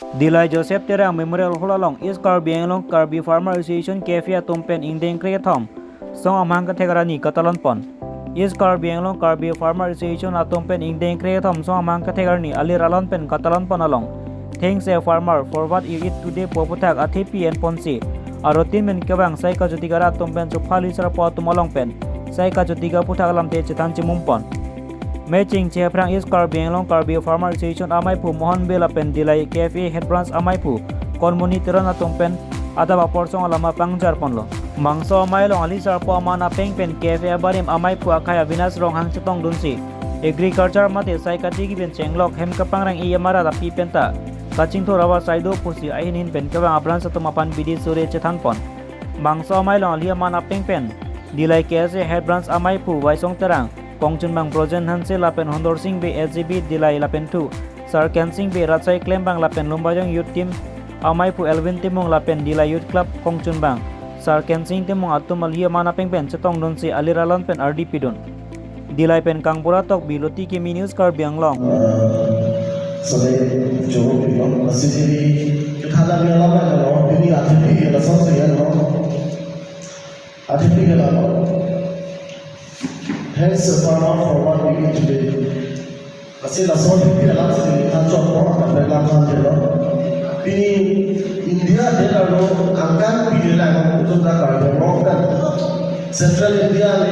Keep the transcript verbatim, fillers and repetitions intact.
Dillai Joseph Terang Memorial Hall along East Karbi Anglong Karbi Farmer Association Cafe atum pen ingdeng kre-kethom song amahang kethek arni katalon pon. East Karbi Anglong Karbi Farmer Association atum pen ingdeng kre-kethom song amahang kethek arni alir alon pen katalon pon along, "Thanks a farmer for what you eat today" pu aputhak athepi en ponsi, arutin men kevang sai kachotika arat atum pen chupha ali sarpo atum along pen sai kachotika aputhak alamthe chethan chimum pon. Mechingche aphrang East Karbi Anglong Karbi Farmer Association amaiphu Mohon Bey lapen Dillai Cafe Head Branch amaiphu Konmoni Teron atum pen adap aporsong alama pangjar ponlo. Bangso amei along ali sarpo aman apeng pen Cafe abarim amaiphu akhei Avinash Ronghang chetongdunsi, agriculture mate sai katiki pen chenglok hem kapangreng-i amarat api penta kachingthur awar sai do pusi ahin hin pen kevang a-branch atum aphan bidi suri chethan pon. Bangso amei along ali aman apeng pen Dillai K S A Head Branch amaiphu Waisong Terang, kongchunbang Brojen Hanse lapen Hondorsing Bey, S G B Dillai lapen thu Sarkensing Bey, Ratsai Klembang lapen Lumbajong Youth Team amaiphu Elvin Timung lapen Dillai Youth Club kongchunbang Sarkensing Timung atum ali aman apeng pen chetongdunsi alir alon pen ardi pidun. Dillai pen Kangbura Tokbi, Loti Kimi News, Karbi Anglong. Sabe jo pilo, lasi pini kita lagi lama lo, pini athepi lason se lo. Athepi lama. Thanks a farmer for what we eat today. Lasi lason athepi alam si kita chokpo, akan lam khan jelo. Pini India adet arlo angkan pini lang utum ta Karbi Anglong kan. Central India le